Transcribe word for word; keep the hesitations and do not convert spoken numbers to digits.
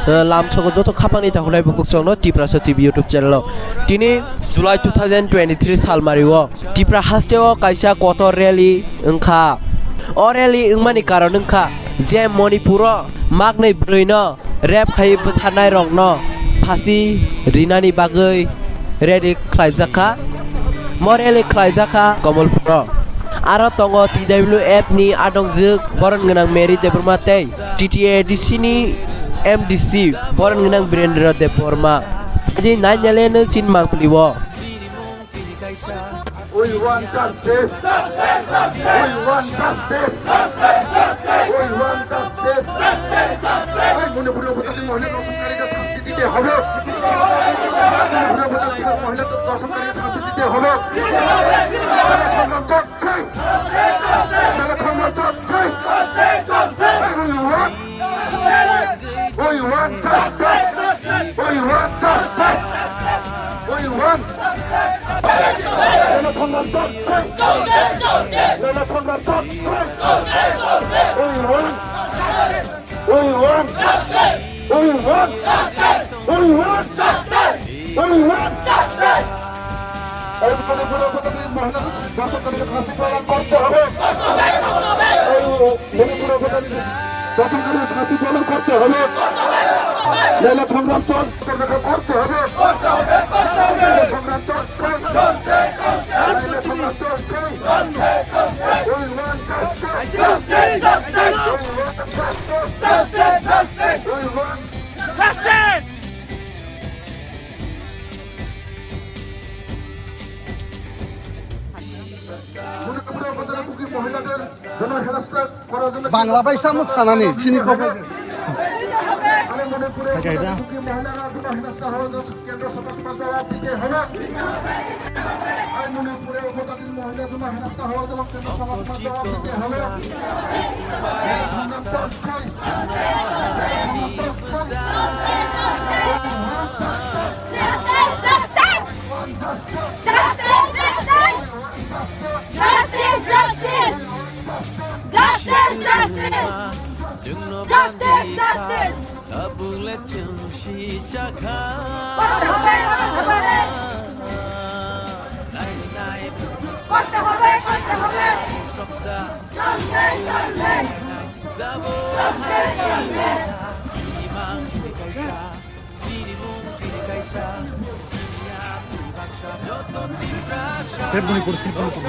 Eh, lamsogo joto khapangni takhulai bukuchokno Tiprasa T V YouTube channel o. Tini July two thousand twenty-three salmario Tipra hasteo kaisa kotor rally wngkha. O rally wngmani karon wngkha je Manipuro maknwi bwrwino rape khai bwtharnairokno phasi rinani bagwi rally khlaijakha. Mo rally khlaijakha Komolpuro. Aro tongo T W F ni adongjwk boron gwnang Mary Debbarma tei T T A D C ni M D C boron gwnang Birendra Debbarma. Tini nainale no chin mangpili o. We want justice. We want justice. We want justice. এই মণিপুরের উপজাতি মহিলা ধর্ষণকারীদের শাস্তি দিতে হবে। মণিপুরের উপজাতি মহিলা ধর্ষণকারীদের শাস্তি দিতে হবে। সংগ্রাম চলছে। সংগ্রাম চলছে। We want, we want justice. We want justice. We want. Nana Thangam justice. Nana Thangam justice. We want. We want. We want. We want. We want. এই মণিপুরের উপজাতি মহিলা ধর্ষণকারীদের শাস্তি প্রদান করতে হবে। এই মণিপুরের উপজাতি ধর্ষণকারীদের শাস্তি প্রদান করতে হবে। নাইলে সংগ্রাম চল-, করতে হবে। সংগ্রাম চলছে। নাইলে সংগ্রাম চলছে। We want justice. We want justice. We want Bangla ভাই সামুক সানানি চিনি কবে? Justice, justice! Justice, justice! Justice, justice! Tabuk le chwng si chakha. করতে হবে, করতে হবে। করতে হবে, করতে হবে। Justice, justice! Jabo hai imang kaisa. Save Manipur, Save Manipur.